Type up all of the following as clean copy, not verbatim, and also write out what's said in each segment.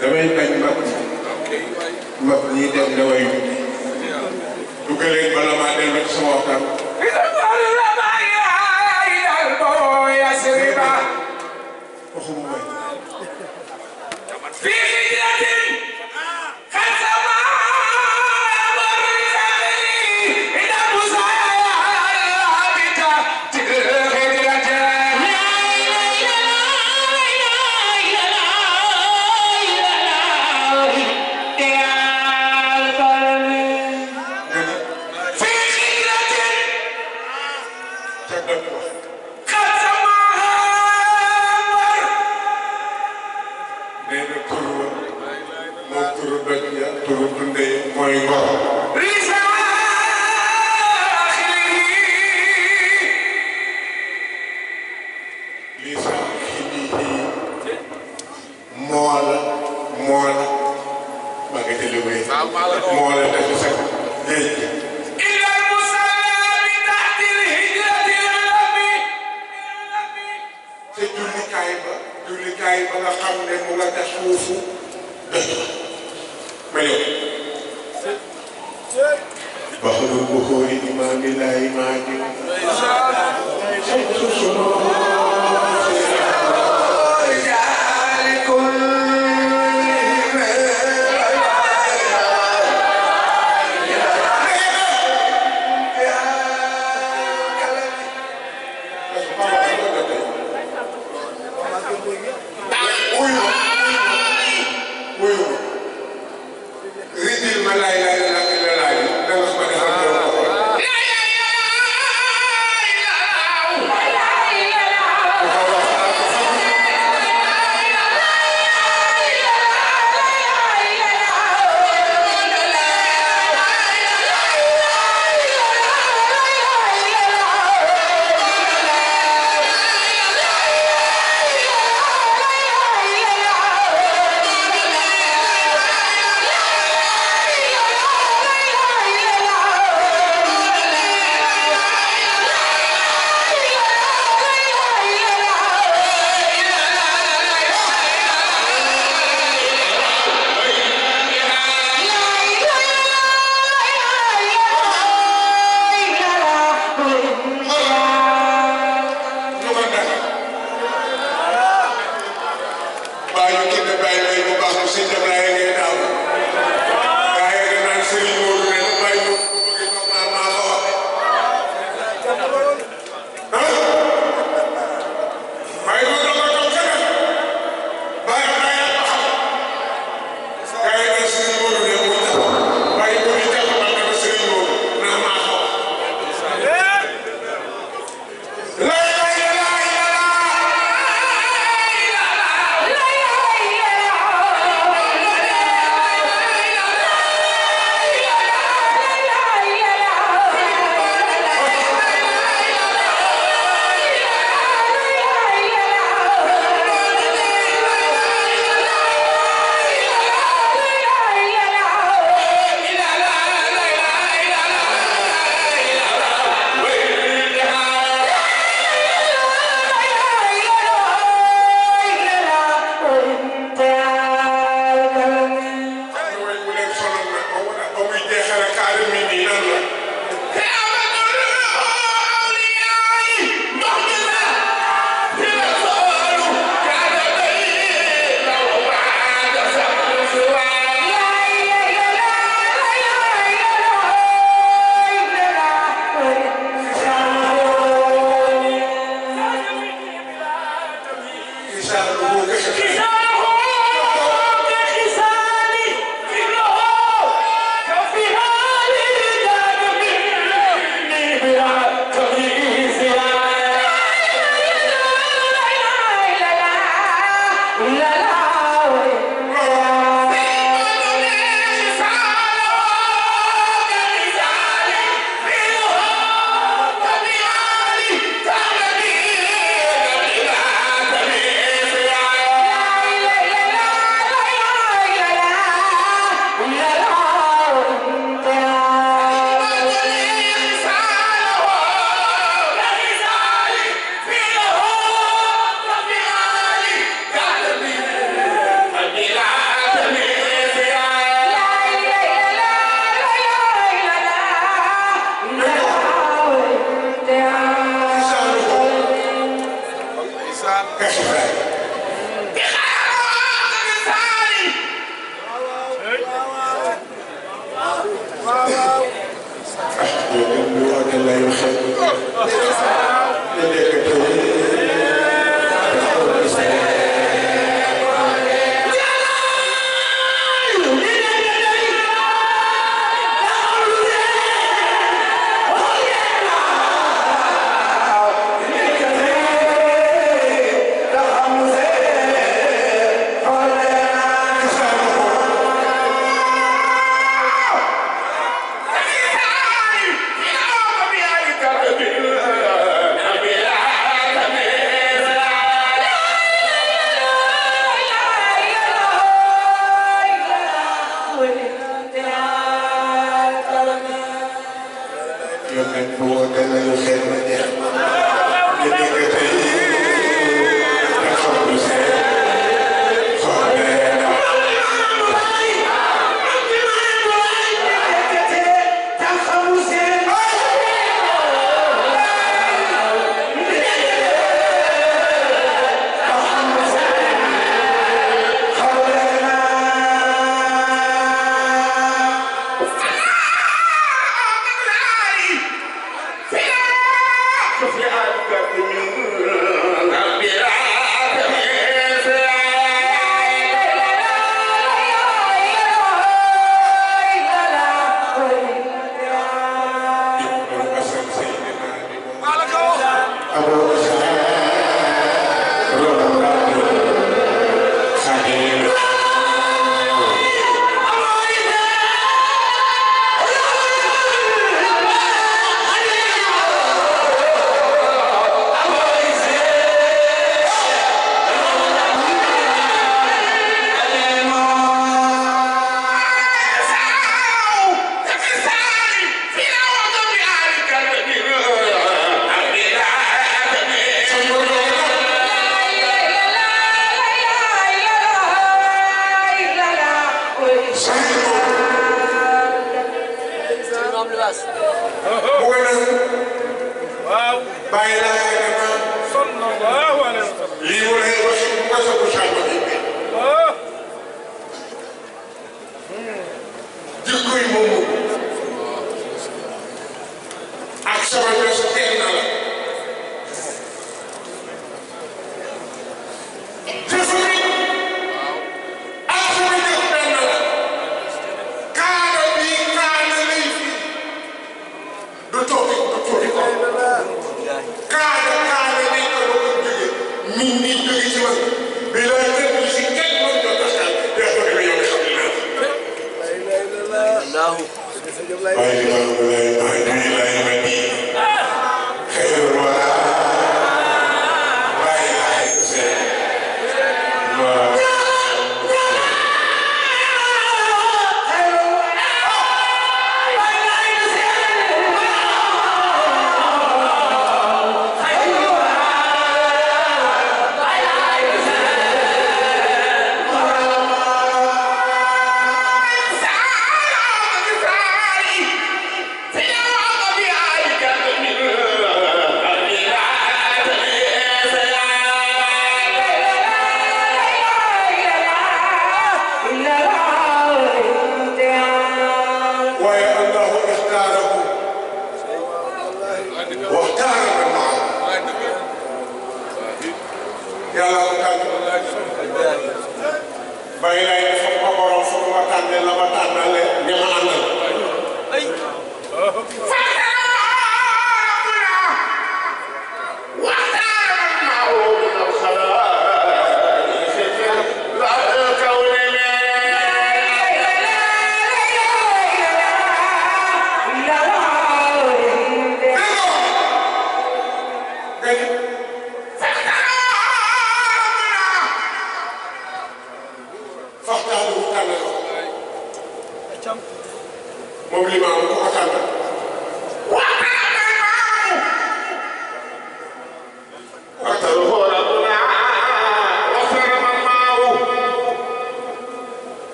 damay bañ mag ñi dem na wayu dugaleen bala maa dellu ci sama waxtaan waxuma may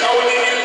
Kau ini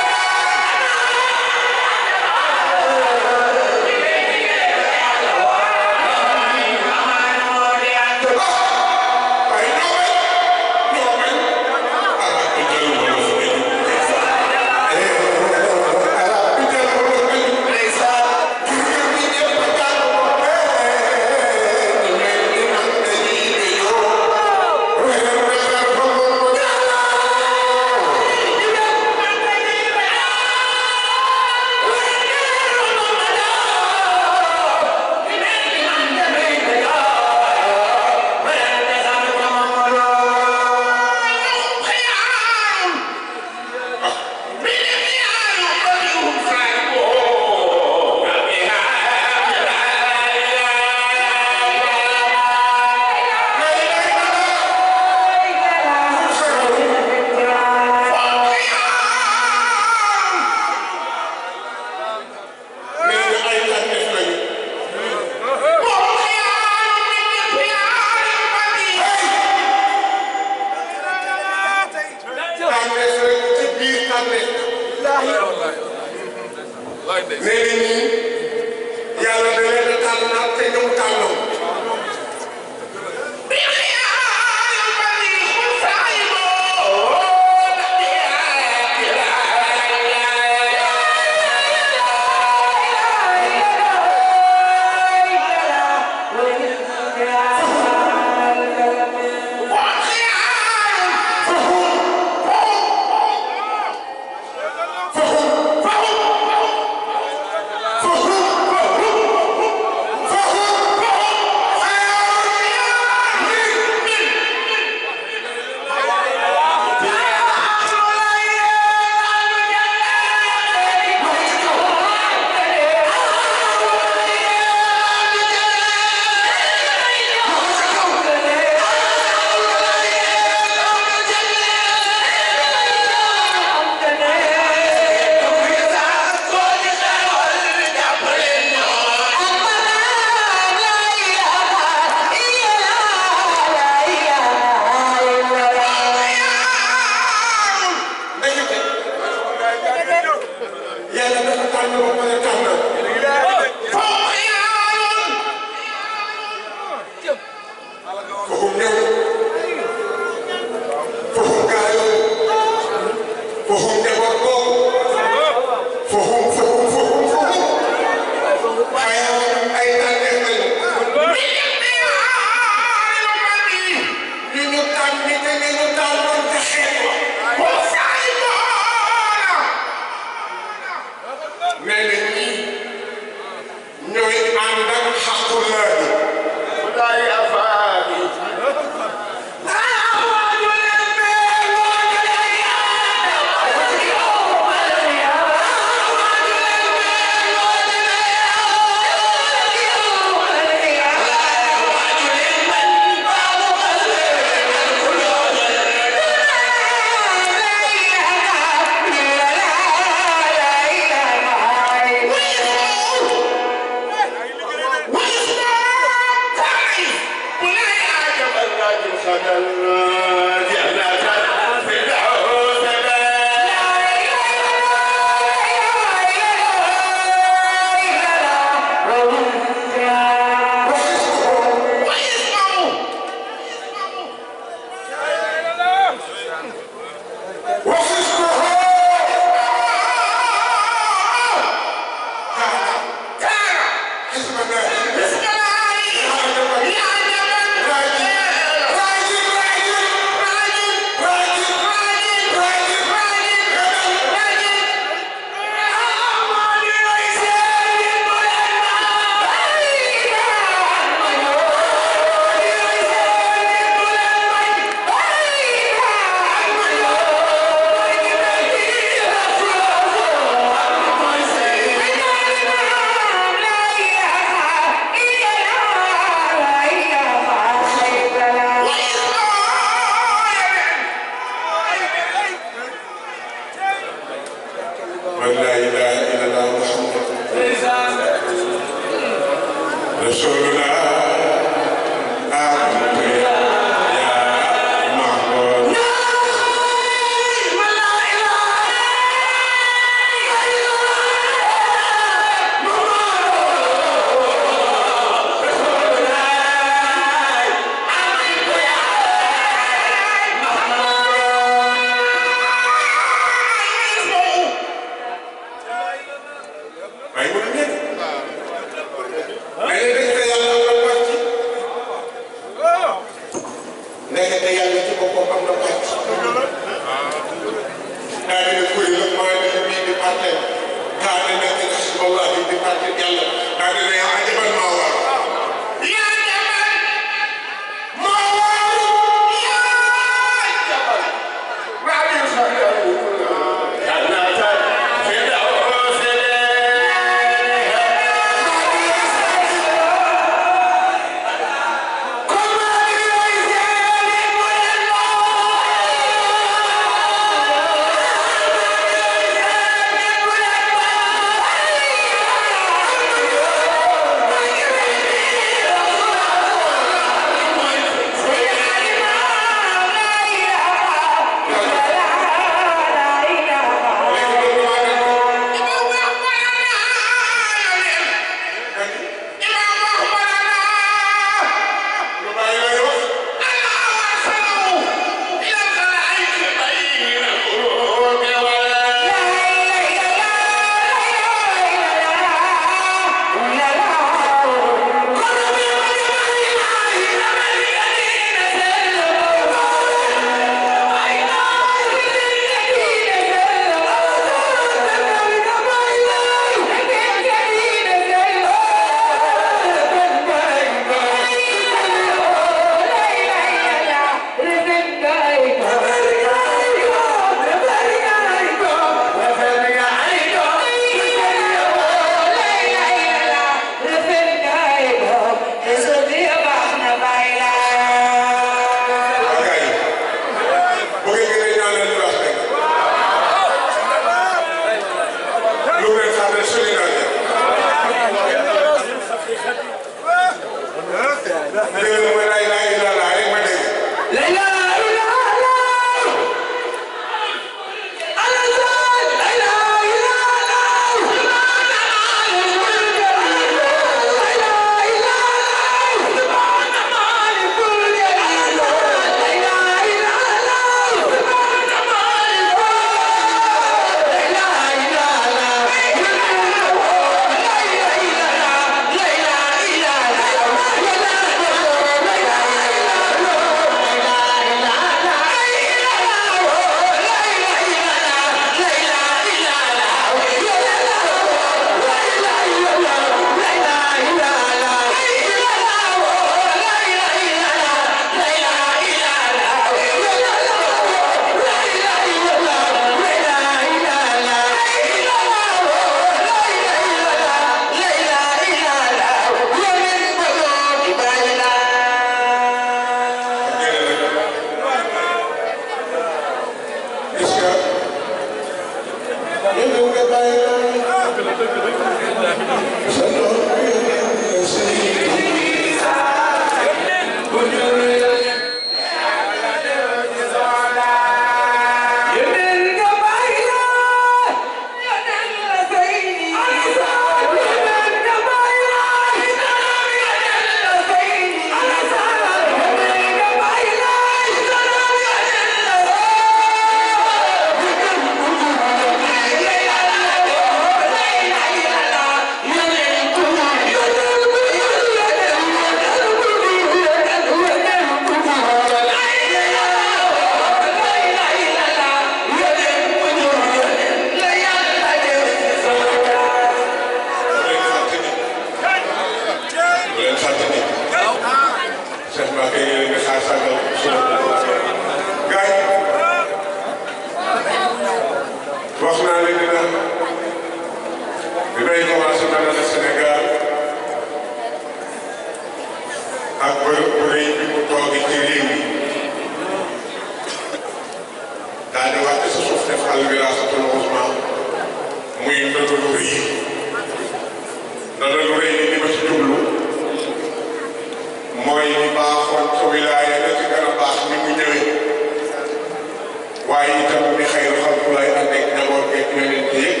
waaye itam ni xayru xalqulaay ànd ak njaboot geeg yonent yëpp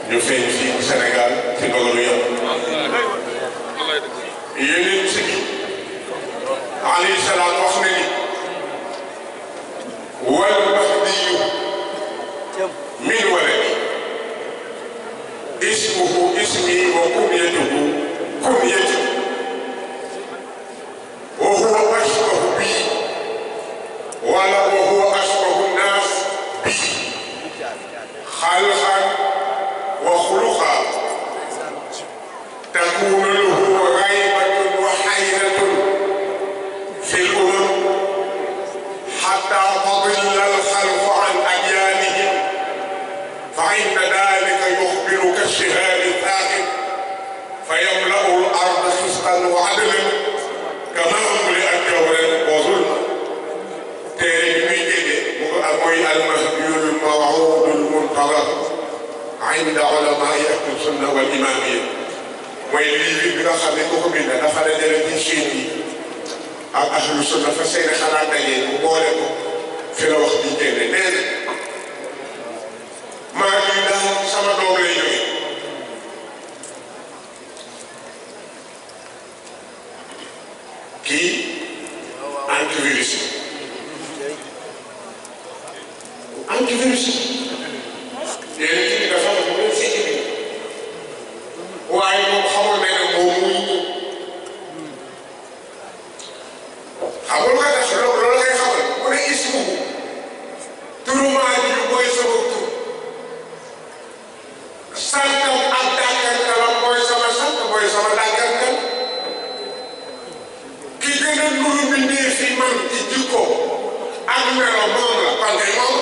ñu feeñ fii ci Sénégal ci dogalu Yàlla yonent bi alayhi salaam wax na ni wal mahdiyu min waladi ismuhu ismi wa kunyatuhu kunyati wa huwa ashbahu bi wala wa huwa ashbahu nnas bi xalqan wa xuluqan takunu lahu ghaybatun wa hayratun fi l-umam hatta tadilla al-khalqu an adyanihim fa inda dhalika yukhbiruka ash-shihab ath-thaqib fayamla'u al-arda qistan wa 'adlan kama mli'at jawran wa zulman téere bi muy génne mu ko ak mooy al-mahdiyul maw'udul muntazar 'inda ulama'i ahli sunna wal imamiyya mooy livre bi nga xam ne ku ko bind dafa dajale ci Chine yi ak ahlu sunna fa seen xalaat dajee mu boole ko fi la wax bi génne nee na maa ngi daal sama doom lay jóge kii antivirus yéen kii dafa am lu leen seeti bi waaye moom xamoon na ne moom muy xamul nga tax loolu ngay xamal mu ne ismu turu maa ji mooy sama tur santam ak dàkkantalam mooy sama sant mooy sama dàkkantal ki gën a nuru bindee fi man ci jikko ak melo moom la kon kay moom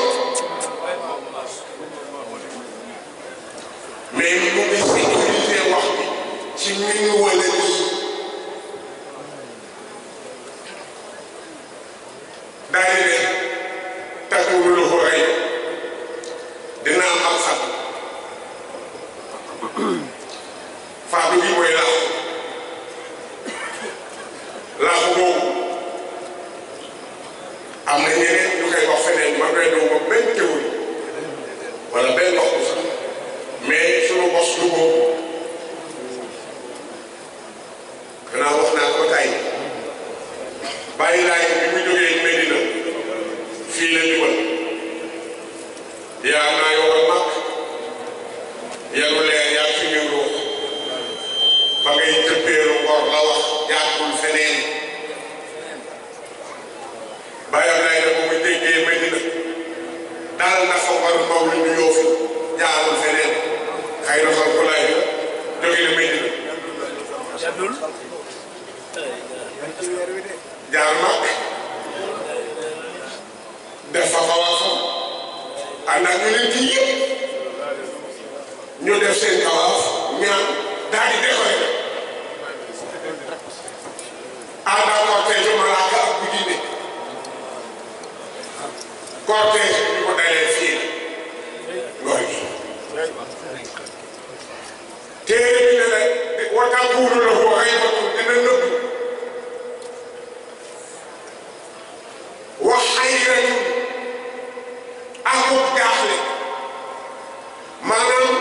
mais mu ngi sécurité wax bi ci min wala nii daal di ne takkuwul lu ko rey dina am ak sax faatu gi mooy laaxu boobu am na ñeneen ñu koy wax feneen ma koy doon moom benn teewul wala benn wax ko sax mais sunu bos du boobu gannaaw wax naa ko tey bàyyi laay bi mu jógee Medina fii la jubal yaa naa yowoon mag yanu leer yaa fi ñu ruux ba ngay tëppeelu Ngor la wax jaatul feneen bàyyi laay na bu mu déggee Medina daal na fa war mawlu du yoo fi jaarul feneen xëy na xam ko laay jóge na Medina jaar mag def fa xawaafam ànd ak ñu leen ci yëpp ñu def seen xawaaf ñaan daal di décoré ànd ak cortège malaaka ak bu diine cortège bi ko dalee fii Ngor gi téere bi ne la watakuunu lahu haybatun dina nëbb wax hayratun akub jaaxle maanaam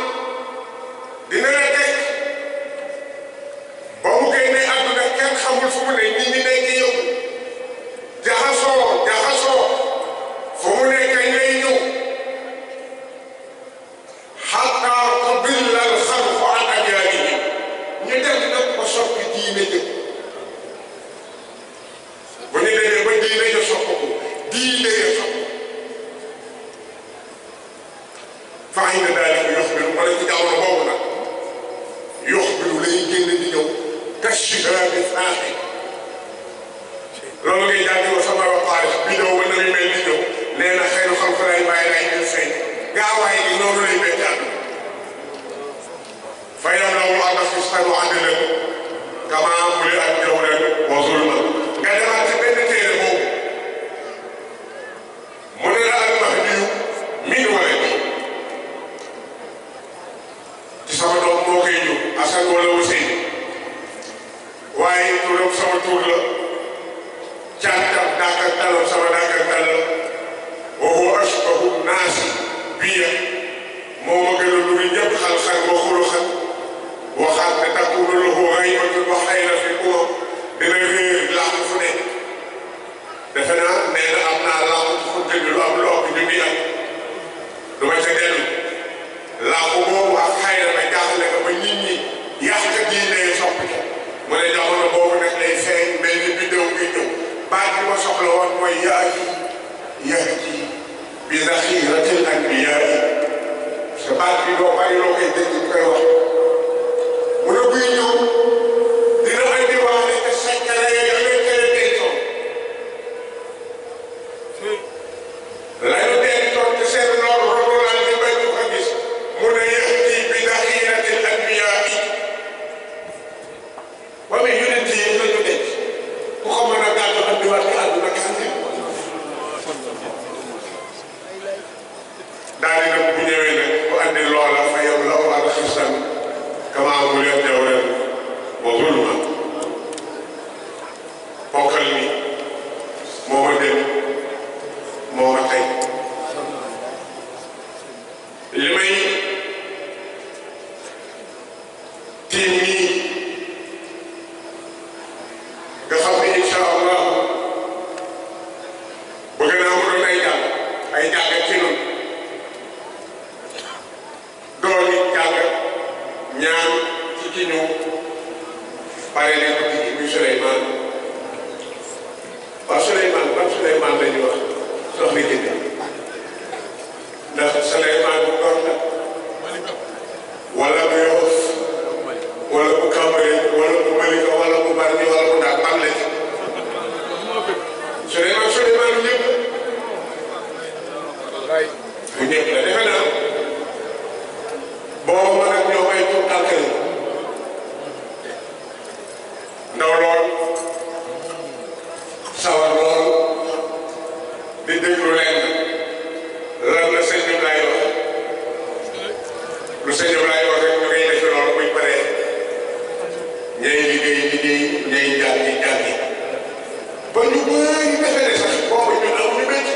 dina la teg ba mu génnee àdduna kenn xamul fu mu ne nit ñi nekk yow jaxasoo fu mu ne kañ lay ñëw hatta tadilla al-khalqu an adyanihim ñu dem nag ba soppi diine jëpp bu ñu demee ba diine ja soppi ko diine ja soppi fa inda daalika yuxbiru wala ci jamono boobu nag yuxbiru lay génn di ñëw kashihaabi ath-thaaqib loolu ngay jàng ko sama waxtaan bi ñëw ba na mel di ñëw nee na xëy na xam-xam lay bàyyi lay ñu feeñ gaawaay gi noonu lay bett àdduna fa yamla'u al-arda qistan wa 'adlan kamaa mli'at jawran wa zulman nga demaat ci benn téere boobu mu ne la al-mahdiyu min waladi ci sama doom moo koy ñëw Asan wala Useynu waaye turam sama tur la cantam dàkkantalam sama dàkkantal la defe naa nee na am naa làqu ci fu tëdd lu am lu ëpp ñu ngi am du ma ca dellu làqu boobu ak xayra ba jaaxle ko ba nit ñi yàq diine soppi ko mu ne jamono boobu nag lay feeñ mel ni biddew bi ñëw baat bi ma soxla woon mooy yahdi bi zaxiratil anbiyaa yi parce que baat bi doo bari loo koy dégg ñu koy wax mu ne buy ñëw dina andi waale te sekkare yooyu lañ koy dencoon lañu dencoon te seen loolu rotolaan di bañ ko gis mu ne yahdi bi zaxiratil anbiyaa yi ba muy yonent yi lañu denc ku ko mën a gàddu andiwaat ci àdduna gàncax daal di nag bu ñëwee nag bu andi loola fa yow la ko àll xisam kamaa mu leen jawwal wa zulma bokkal ni moo ma dem moo ma tey li may tiim nii nga xam ne incha allah bëgg naa mu doon ay jàng ci noonu doon it jàng ñaan ci ki ñu pare ne ko ci muy Souleymane waaw Souleymane ban Souleymane la ñuy wax soxna Jënd ndax Souleymane bu Ngor la wala bu Yoff wala bu Cambérène wala bu Malika wala bu Bargny wala bu Ndar ban la ci Souleymane ñëpp bu ñëpp la defe naa boobu man ak ñoom ay tur tànk yi ndaw lool sawar lool di déglu leen lan la sëñ Ablaye wax lu sëñ Ablaye wax rek ñu koy def loolu buñ paree ñay liggéey ñay jàngi ba ñu bëri defe ne sax boobu ñun amuñu métti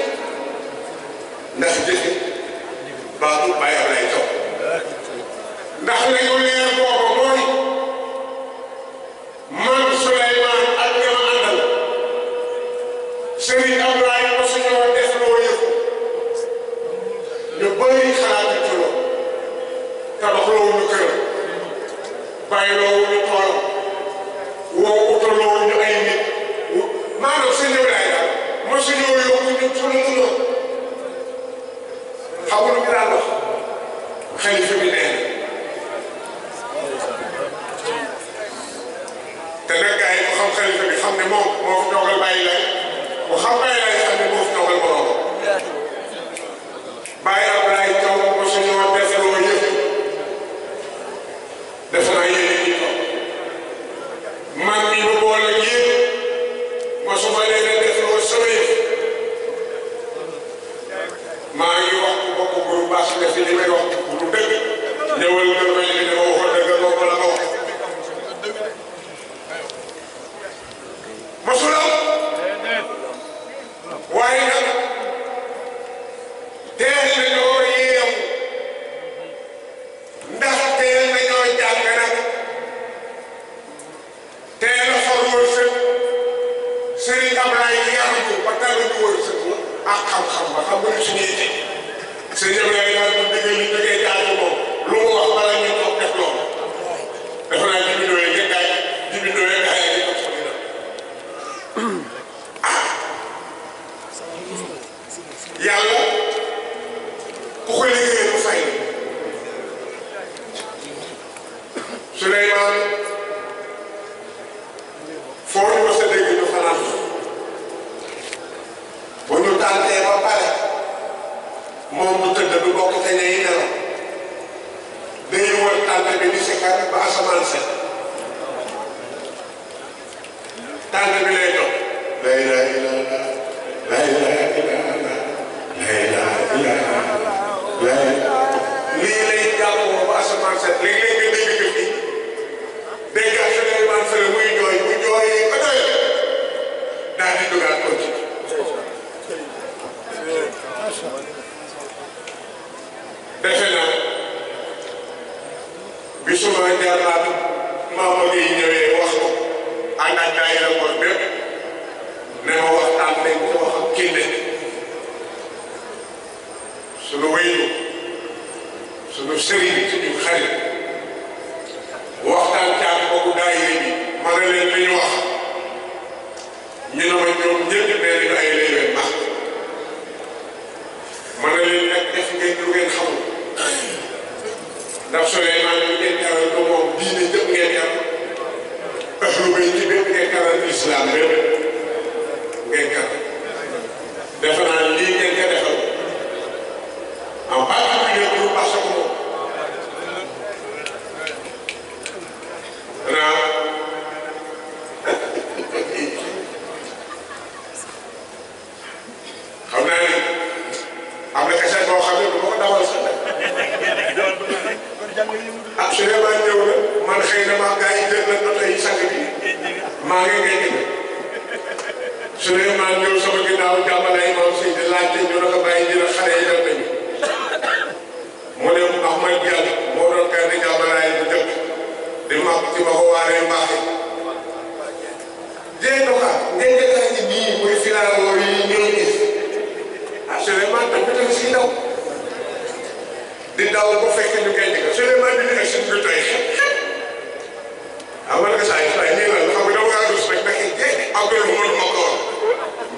ndax jëfe baaxul Baye Ablaye Thiaw ndax la ñu leer boobu mooy man Souleymane ak ña ma àndal Serigne Ablaye ma suñoo def loo yëpp ñu bëri xalaat ci loolu tabax loo ñu kër bàyyi loo ñu tool woo utaloo ñu ay nit maanaam sëñ Ablaye daal ma suñoo yóbbu ñu tulu xamul ñu daan wax xalifa bi nee te nag gars yi ku xam xalifa bi xam ne moom moo fi toogal bàyyi lay ku xam bàyyi lay xam ne moo fi toogal borom Baye Ablaye Thiaw mo suñoo def loo yëpp def naa yéen ñi ko man mi ba boole yéen ma su ma leen def loo sama yëf maa ngi wax ku bokk groupe baax si def li may wax du dëgg ñëwal nga may li dama waxoon dëgg boobu la ma wax masulaw waaye nag teel nañoo yeew ndax teel nañoo jàng nag teel a for wërsëg Serigne Ablaye yar ko ba taluñu wërsëg ak xam-xam ba xam nga suñu yite Serigne Ablaye daal bu dëgg li jógee jaay moom lu mu wax bala ñu toog def loolu dafa naa jibindooyee nga gaay jibindooyee gaay yi ko soxla yàlla ku ko liggéeyee du fay Souleymane foo ñu mës a dégg ñu fanaan bu ñu tàntee ba pare moom du tëdd du bokk te ñay nelaw day wër tànt bi di sikar ba asamaan set tànt bi lay jox la ilaha illallah la ilaha illallah la ilaha illallah lii lay jàppoo ba asamaan set léeg-léeg nga dégg ko fii dégg nga Souleymane Sall muy jooy bu jooyee ba doy daal di dugaat ko ci defe naa bi suma jarlaat maama gi ñëwee wax ko ànd ak daayira ko bépp ne ma waxtaan nañ ci dawal sax ah Souleymane ñëw na man xëy na maa gars yi jël na oto yi sang bi maa ngi ngay dégg Souleymane ñëw sama ginnaaw jàmbale yi moom si di laajte ñu ne ko bàyyi dina xale yi dem nañu mu ne Ahmad Diallo moo doon gàncax jàmbalaay bu njëkk di mag ci ma ko waaree mbaax yi dégg nga quoi ndénkaane ji bii muy filaawo yi ñëw gis ah Souleymane tam bi tamit si daw di daw ba fekk ñu koy dégg Souleymane bi ñu ne suñu tooy ah man nga saa yi nii la xam nga dama ngaa rus rek naka jéeg ak lu mu mën ma ko woon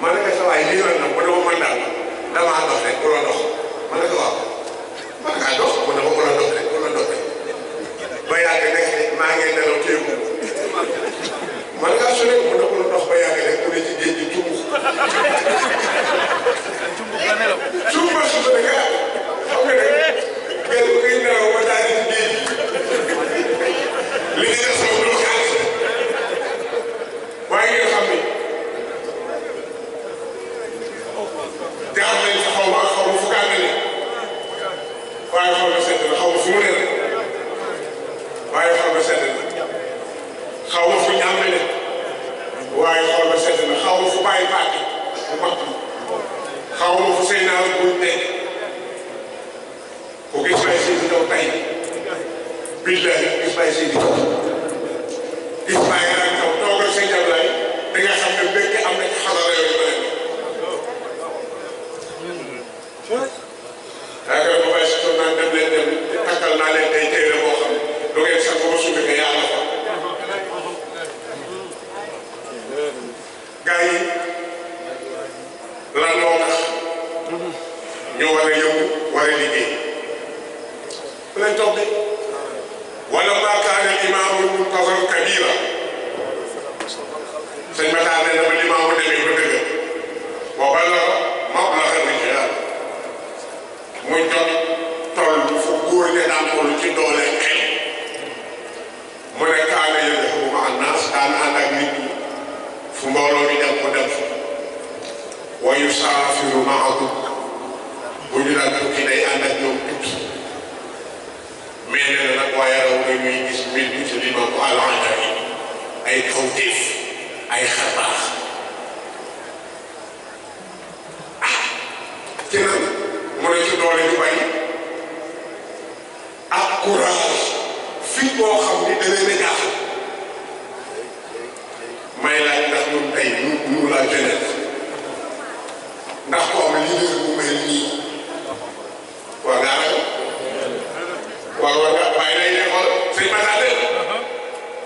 man nga saa waay nii la nag mu dama mën daal damaa dox rek ku la dox man nga waaw man ngaa dox mu dama ku la dox rek ku la dox rek ba yàgg nekk maa ngi nelaw téegu man ngaa sori mu ne ku la dox ba yàgg rek ku ne ci géej gi tumb tumb ba su ne nga xam nga ne gel bu ngay nelaw ba daal di géej li nga def sama dama xaalis waaye ngeen xam ni jaar nañ ci xaw ma fu kaa ne waaye xaw ma sedd na xaw ma fu mu ne waaye xaw ma sedd na xaw ma fu ñàmm ne waaye xaw ma sedd na xaw ma fu bàyyi paati bu mag xaw ma fu sëy naa buñ teg ku gis bay si di daw tey billahi gis bay si di daw gis bàyyi nga taw toogal sëñ Ablaye da nga xam ne mbégte am na ci xarala yooyu ba leen yaakaar ba bàyyi si toog naan dem leen dem takkal naa leen tey téere boo xam ne doo ngeen sax ba suufi nga yàlla fa gars yi lan moo tax ñu war a yëngu war a liggéey bu leen toog de wala maa kaana imaamul muntazar kabira sëñ Matar nee na ba limaamu demee ba dëgg booba la mablaxa rijaal muy jot toll fu góor ña daan toll ci doole xel mu ne kaana yadhabu ma'a naas daan ànd ak nit ñi fu mbooloo mi dem ko dem fa wa yusaafiru ma'ahum bu ñu daan tukki day ànd ak ñoom tukki mais nee na nag waaye raw nga ñuy gis mbir mi ci limaam ko alanda yi ay kawteef ay xarbaax ci nag mu ne ci doole ñu bàyyi ak courage fii boo xam ni da leen a jaaxal may laaj ndax ñun tey ñu la jeunesse ndax ko am leader bu mel nii war ngaa ragal war nga bàyyi lay nekkoon sëñ Matade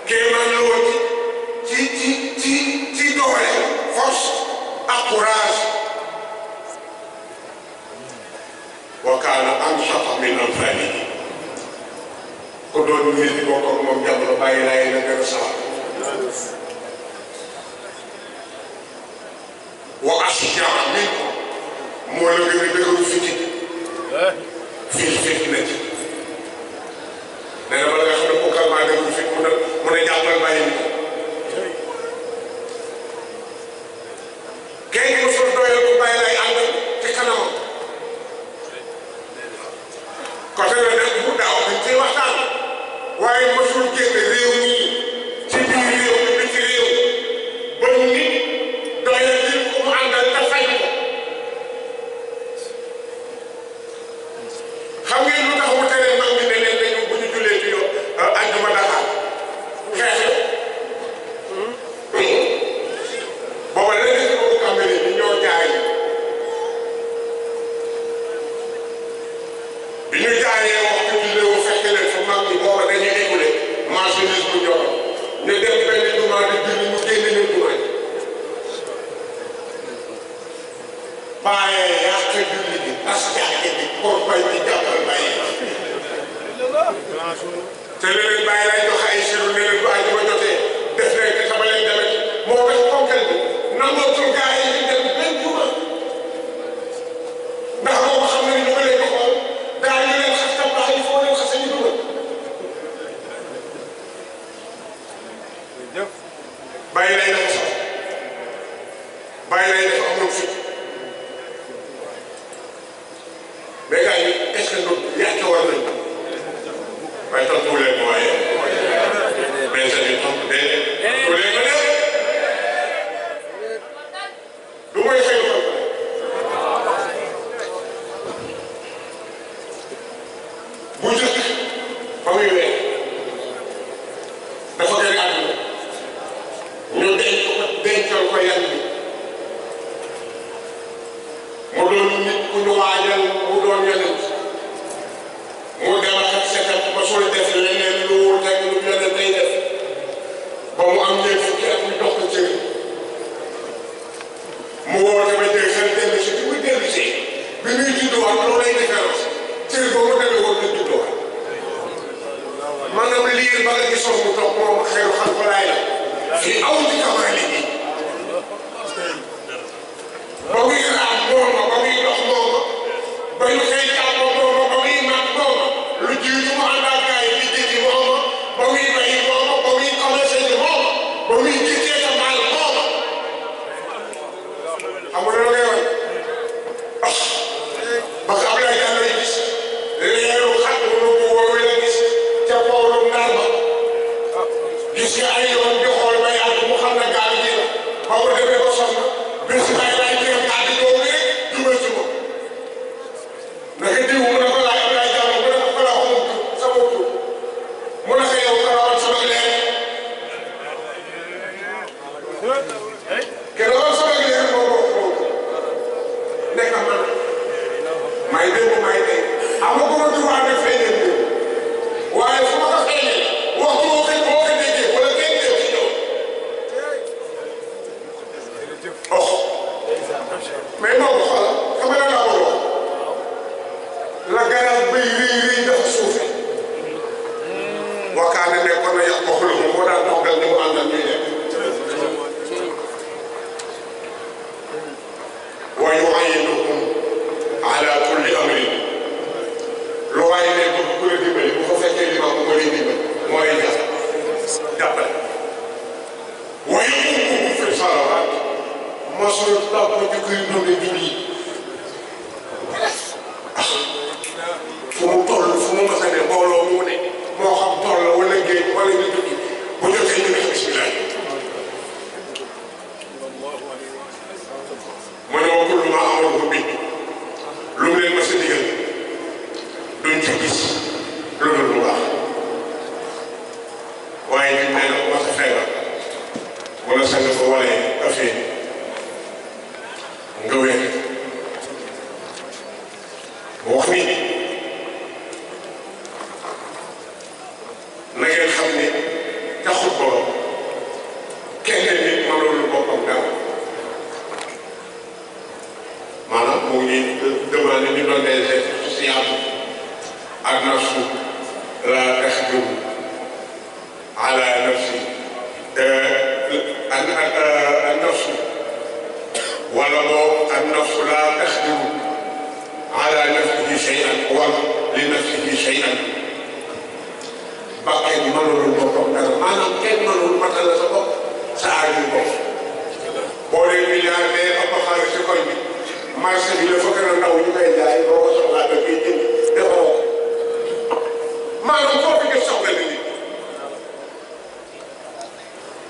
kéemaan la woon ci doole force ak courage wa kaana anshaqa min anfaanihi ko doon nit di bokk ak moom jamono bàyyi lay la gën a sawar wa ashjaa minkum moo la gën a dëgëru fiti fii na ci nee na bala nga xam ne ku kalmaa dëgëru fit mun a jàppal bàyyi ni kenn ku fa doyal ku bàyyi lay àndal ci kanamam côté la nekk bu daaw dañ ciy waxtaan waaye mosul génn réew mi ci biir réew mi bi ci réew ba nit doyal li ku mu àndal te fay ko xam ngeen lu tax mu tere mag ñi ne leen dañu bu ñu jullee ci yow àjjuma Dakar xeex booba léegi si boobu xam ne ni ñoo jaay bi ñu jaayee waxtu bi léewu fekk leen fa mag ñi booba dañuy écoulé marchandise bu ñor ñu dem benn jumaa di julli ñu génne leen jumaa ji bàyyi yàq julli bi tas jàkke bi pour bay bi jàppal bàyyi te leneen bàyyi lay joxe ay siru ne leen bu àjjuma jotee def leen te sama leen demee moo tax konkal bi nangootul gaa yi di dem benn juma ndax boobu xam na ni ñu ko leen di xool gaa yi leen xas tam baax yi foo leen xas ñu dugal bàyyi lay dafa sax bàyyi lay dafa amul fit mais gars yi est-ce que yàcc war nañ ko waaye tontu leen ko waaye mais sa di tontu déedéet tontu leen ko def du mooy xëy ko bu njëkk ba muy weer dafa gën a àdduna ñu dencal ko yan bi mu doon nit ku ñu waajal mu doon yonent mu dem ak setam ba soo def leneen lu wuute lu yonent day def ba mu am ñeent fukki at ñu dox ko cër mu woote ba dégg xel dellu si bi muy dellu si bi muy judduwaat loolu lay différence cër boobu demee woon la judduwaat maanaam liir ba nga gisoon mu toog moom xeeru xam ko laay la fi aw ci kamaa liggéey ba muy raam mooma ba muy dox mooma ba ñu koy jàpp mooma ba muy mat mooma lu jiitu mu ànd ak gaay di jëndi mooma ba muy bay mooma ba muy commencé di mooma ba muy jëkkee sa maal mooma xam nga loolu ngay wax ba ko Ablaye Diallo yi gis leeru xat mu bu woowee la gis ca boolu Ndar ba gis nga ay yoon di xool ba yàgg mu xam ne gaal gi la ba mu demee ba sonn bés bay lay jëm gaal di doog rek jubal ci moom naka diw mu ne ko laaj Ablaye Diallo mu ne ko ko la xamul sama tur mu ne ko yow karawoon sama leer karawoon sama leer moo bokk nekk man may démb may tey amaguma droit de feeñal démb waaye fu ma ko feeñee waxtu boo ko déggee wala kenn dégg ci ñëw oh mais moom xoolal xam nga laa ko wax la garab bay rëy dafa suufe wakkaane nekkoon na yàq ko xul moo daan toggal ni mu àndal ñuy lekk wa yu'ayyinuhum ala kulli amrin lu waaye ne bëgg ku la dimbali bu fa fekkee li ma ko moo lay dimbali moo lay jàppale waaye mu fi salawaat mosul topp ñu koy dundee julli yi fu mu toll fu mu mës a ne mbooloo mu ne moo xam toll wala géej wala ñu tukki bu jotee ñu def bismillah mu ne wa kullu ma amaruhu bi lu mu leen mës a digal duñ ci gis lu dul lu baax waaye ñu ne nag mës a feebar wala sang fa wala affaire nga wér wax ni na ngeen xam ne taxul borom kenn nit mënul boppam dara maanaam mu ngi demandé ñu doon des effets sociaux ak nafsu la taxdum ala nafsi ak nafsu wala boobu ak nafsu la taxdum ala nafsihi shay'an wala li nafsihi shay'an bakkan mënul boppam dara maanaam kenn mënul matal sa bopp sa aaju bopp boo dee milliardaire ëpp xaalis ci koñ bi marché bi dafa gën a ndaw ñu koy jaay boo ko soxlaa da koy jënd defaroo maanaam foo fi gis soxla nit ñi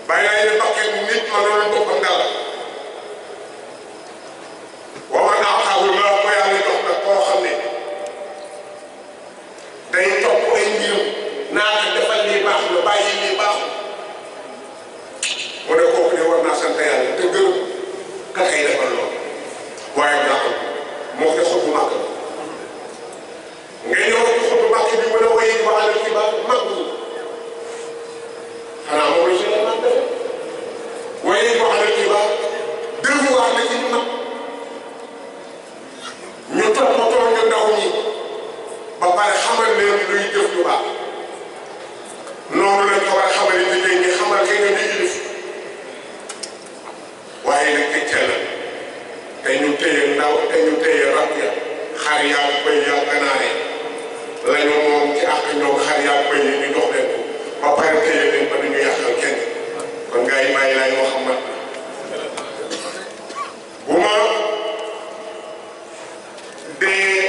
bàyyi naa ne bakkan nit mënul boppam dara waaw naa xawul la ko yàlla jox nag koo xam ne day topp ay mbiram naa defal lii baax na bàyyi lii baaxul mu ne kooku ne war naa sant yàlla te gërëm ka kay defal loolu waaye baaxul moo ko xobu màgg nga ñëw ci xobu màgg bi mën a wéy ba àll ci ba màgg xanaa moom la si la naan defe wéy ba àll ci ba devoir la ci mag ñu toppatoo ñu ndaw ñi ba pare xamal leen luy jëf ju baax noonu lañ ko war a xamal jigéen ñi xamal ki nga di ilif waaye nag teg ca la te ñu téye ndaw te ñu téye rab ya xar yaa bëy yaa ganaar yi lañu moom ci àq ñoom xar yaa bëy yi ñu dox leen ko ba pare téye leen ba duñu yàqal kenn kon gars yi bàyyi laay Muhammad bu ma dee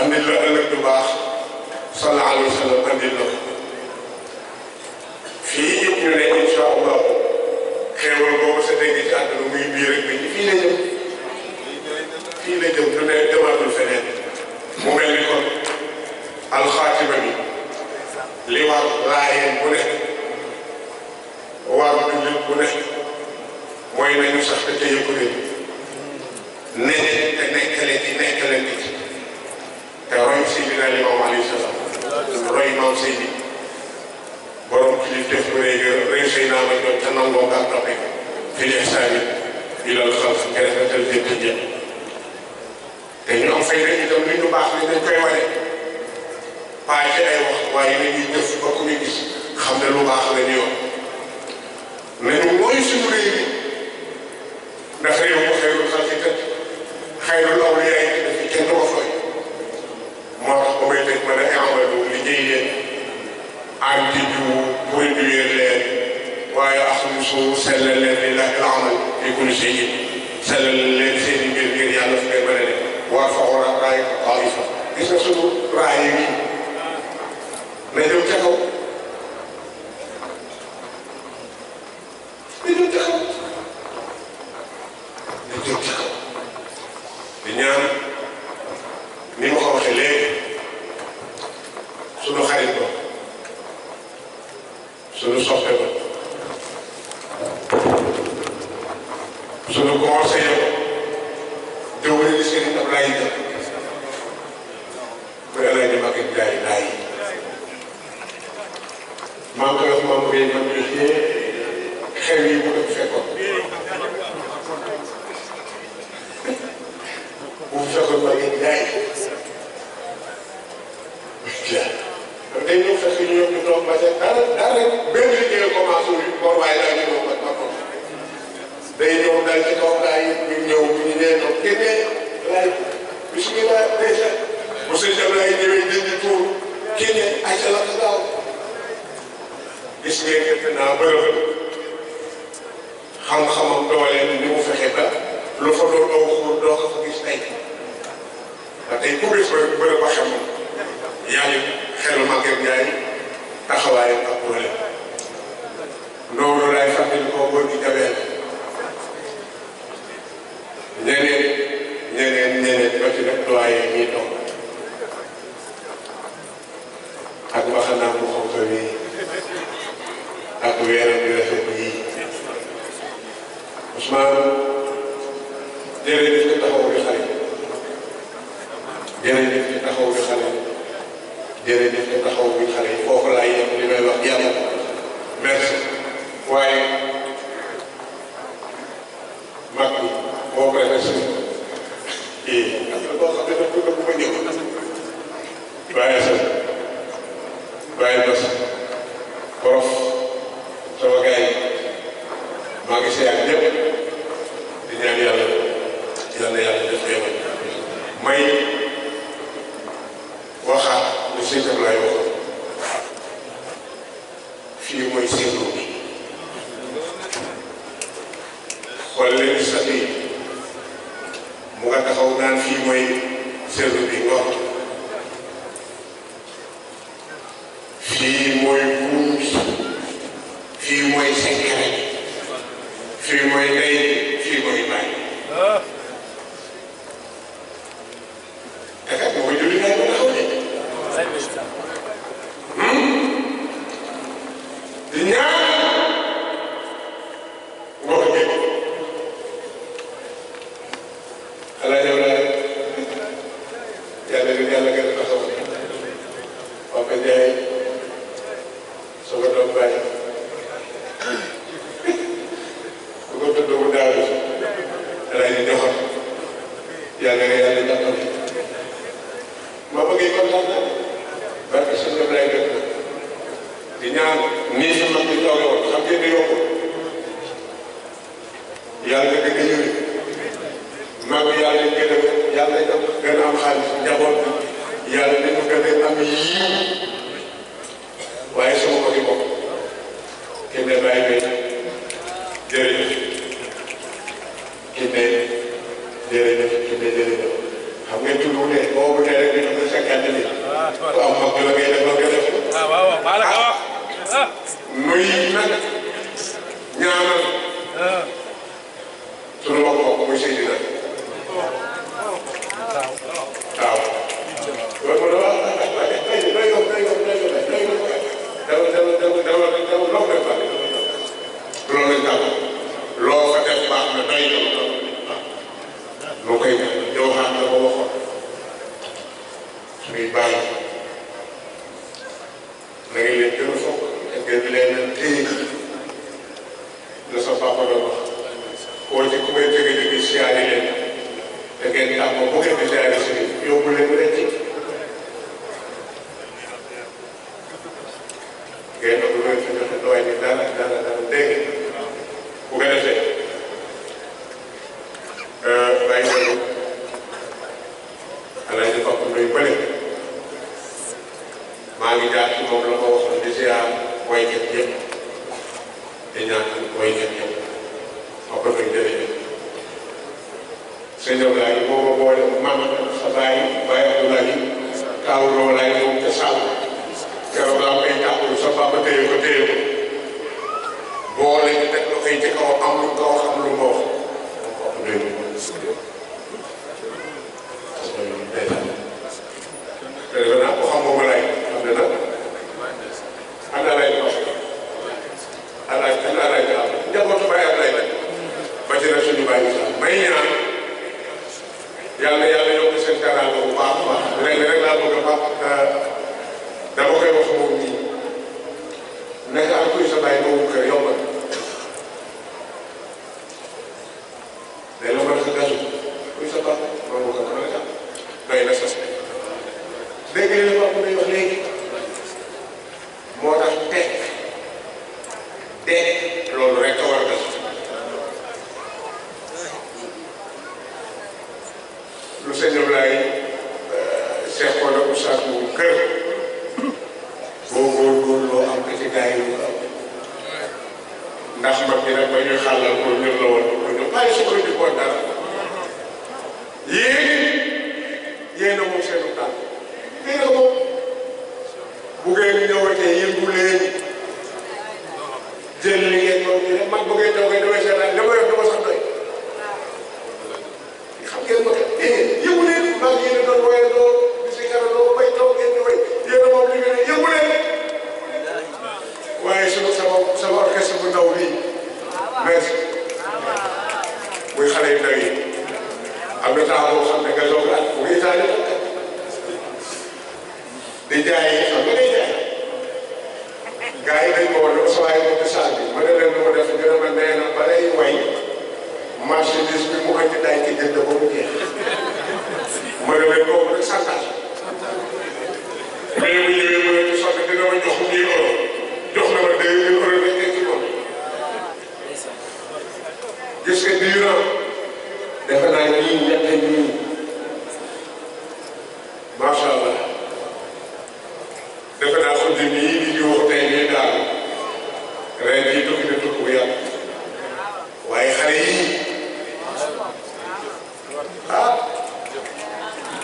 andil la ëllëg du baax sallallahu alayhi wa sallam andil la ko fii it ñu ne incha allah xéewal boobu sa dégg ci àdduna muy biir rek bi fii la jëm fii la jëm du ne demaatul feneen mu mel ni kon alxaatima bi li war laayeen bu ne war jullit bu ne mooy nañu sax te ca yëpp ne te nekkale ci nekkalante ci te roy Seydina Limaamu alayhi salaam roy maam Seydi borom kilifteef bu rëy Seydina ma doon te nangoo nga toppee fi li ihsaani ilal xalq nga rafetal jëpp jëpp te ñu am fay rek itam li ñu baax ni dañ koy wane pas ci ay wax waaye nañuy jëf ba ku ñu gis xam ne lu baax la ñu yoon nañu mooy suñu réew mi ndax réew mu xayrul xalqi kat xayrul awliyaa yi dafi kenn du ko fay moo tax ba may tëj ma ne amalu liggéey leen anti jiwu produire leen waaye axlusu sellal leen lillahi al amal fi kulli shay'in sellal leen seen i mbir ngir yàlla fi ngay mën a def waa faxoon ak raay taifa gis nga suñu raay yi na jëm ca kaw na jëm ca kaw na jëm ca kaw di ñaan ni ma ko waxee léegi sunu xarit ba sunu soppe ba sunu conseiller ba jëwale ni Serigne Ablaye Dia muy El Hadj Maguette Ndiaye laay maa ngi koy wax maam Guèye man mii xew yi mu def fekkoon bu fekkoon Maguette Ndiaye day ñëw fekk ñu ñëw ñu toog ba tey dara benn liggéey commencé wu ñu bor waaye daa ñu ñëw ba toog day ñëw dal ci kaw gaa yi ñu ñëw ñu nee ñoom génnee laay bisimilah déjà bu sëñ Ablaye ñëwee dindi tuur génne ayca la ko gaaw gis ngeen gerte naa bërëb xam-xamam dooleem ni mu fexe ba lu fa doon aw xuur doo ko fa gis tey ba tey ku gis bërëb ba xam yaa ngi xelu Maguette Ndiaye taxawaayam ak problème loolu laay fàttali ko góor gi jabeel ñeneen ba ci nag doyen ñii toog ak waxanaa bu xonk bi ak weeram bi rafet yi Ousmane jërëjëf ci taxaw bi xale jërëjëf ci taxaw bi xale jërëjëf ci taxaw bi xale yi foofu laay yem li may wax yàlla merci waaye mag bi moo ko defee si am na boo xam ne daf ko dëgg ba ñëw bàyyi sa bàyyi bas prof sama gars yi maa ngi seet ñëpp di ñaan yàlla yal na yàlla def xéewal may waxaat lu sëñ Ablaye wax fii mooy seetlu bi xool leen sax yi mu nga taxaw naan fii mooy seetlu bi Ngor fii mooy buum bi fii mooy senkere bi fii mooy ndey fii mooy baay te kat mooy julli ngay ko taxaw de di ñaan Ngor bi xalaat yow daal yàlla gën a taxaw Papa Ndiaye sama doom bàyyi bu ko tudd bu daaw xalaat yi joxoon yàlla jàppale ma bëggee kontaan naa parce que suñu lay def di ñaan nii sa mag bi toogee woon xam ngeen ne yokku yàlla gën a yëri mag yàlla gën a am xaalis njaboot bi yàlla nañu gën a am yii waaye sama ko di bopp kenn de bàyyi bay jërëjëf kenn de jërëjëf xam ngeen tur bu ne boobu tey rek ñu am 50 000 waaw mag la ngay def ba nga def waaw maa la ko wax nuy nag ñaanal sunu wax bokk muy Seydina waaw loolu moo loo fa def baax na doy loo koy yow xam nga ko waxoon suñuy bàyyi na ngeen leen gën a foog ngeen leen téye la sa papa doon wax koo ci ku may jóge siyaare leen te ngeen tàmm bu ngeen di siyaare si yóbbu leen leen ci ngeen doon leen fi joxe doy ni dara dégg bu ko defee bàyyi nañu alaaji Papa Ndoye bële maa ngi jaar ci moom la ma waxoon di ziar waykat yëpp di ñaan waykat yëpp Papa Ndoye jërëjëf sëñ Abdoulaye boo ma boole maama sa baay Baye Abdoulaye Kaaw Lo laay moom ca Sall keroog laa koy jàppale sa papa téye ko boole ñu teg la koy ci kaw am lu nga wax am lu ma wax Papa Ndoye te defe naa ko xam nga ma lay xam ne nag ana lay wax ana lay daal njabootu Baye am lay nag ba ci rek suñu bàyyi sax may ñaan yàlla yokk seen teraanga bu baax a baax léegi rek laa bëgg a baax dama koy wax moom nii nekk ak kuy sa bàyyi moomu kër yombal day la mën a sa gasu kuy sa baax moomu kër mën a jàpp doy na sas dégg nga li Papa Ndoye wax léegi moo tax teg loolu rek a war a def lu sëñ Ablaye Cheikh Kola Oustaz bu kër boo góorgóorloo am ko ci gars yi lu am ndax mag ñi nag ba ñuy xàllal ko ñun la woon ko ñu bàyyi su ko di ko dara yéen a moom seenu tànk yéen a moom bu ngeen ñëwatee yëngu leen jël li ngeen moom ñu ne mag bu ngeen toogee damay seetaan li ma yor dama sax doy xam ngeen ma kat yëngu leen maa ngi yéen a doon woyee doo di si karaloo bay taw ngeen di way yéen a moom li ngeen yëngu leen waaye sama orchestre bu ndaw bii merci muy xale yu ndaw yi am na temps boo xam ne nga soog a mu ngi taal di jaay xam nga day jaay gars yi dañ ma woon sa waay moom saal bi ma ne leen lu ma def ñu ne ma nee na ba lay way marchandise bi mu andi daay ci jënd ba mu jeex ma ne leen boobu rek santage mais bu ñëwee mu ne ci sotti dina ma jox 1000 euros jox na ma 2000 euros rek nekk ci moom gis nga durant defe naa ñii ñett ñii macha allah defe naa ko di nii di jiw tey nii daal ren jii tukki na tukki bu yàgg waaye xale yii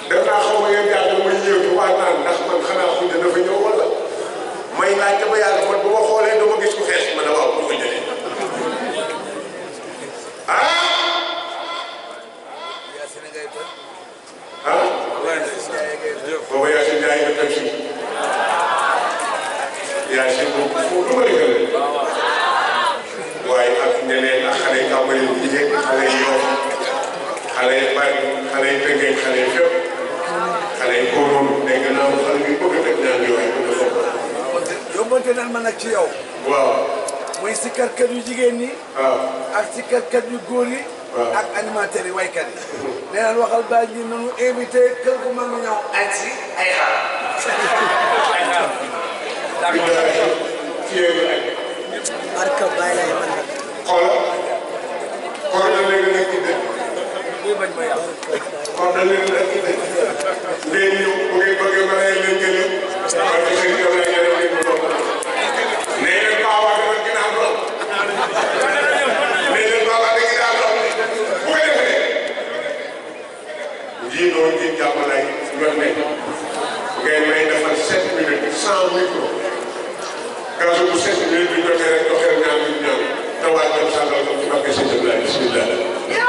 def naa xaw ma yéen jàng ma ñëw waa naan ndax man xanaa xuj dafa ñëw wala may laajte ba yàgg man bu ma xoolee dama gis ku xees ma ne waaw bu ko jëlee booba Yacine Ndiaye nga teg si Yacine boobu lu may gën waaye ak ñeneen ak xale yi tàmbali yu jigéen xale yi yow xale yi bari xale yi tënkee xale yi fépp xale yi góoroon day gën a am xale yi bëgg a teg ñaan yooyu bëgg a foog. yóbbante nan ma nag ci yow. waaw. muy sikkarkat yu jigéen ñi. waaw ak sikkarkat yu góor yi. waaw ak animateurs yi waykat yi. nee naan waxal Baye Ndjine nañu invité kër gu mag ñëw añ si ay xaar. ay xaar. barka Baye lay man nag. xoolal. xool na léegi nag ci dëkk. lii bañ ma yàq. xool na léegi nag ci dëkk. ngeen ñëw bu ngeen bëggee ma lay leen gëlee. parce que sëñ yow yaa ngi leen di ko nee leen Paa dama ginnaaw doon. nee leen Paa dama ginnaaw doon. bu ko defee. Ndjine Diangue yónnee ngeen may defal 7 minutes 100 micros gaz bu 7 minutes bi jotee rek joxe ñaan ñu ñaan te waa jëm sàngal ko ci barke Sëñ Abdoulaye bismillah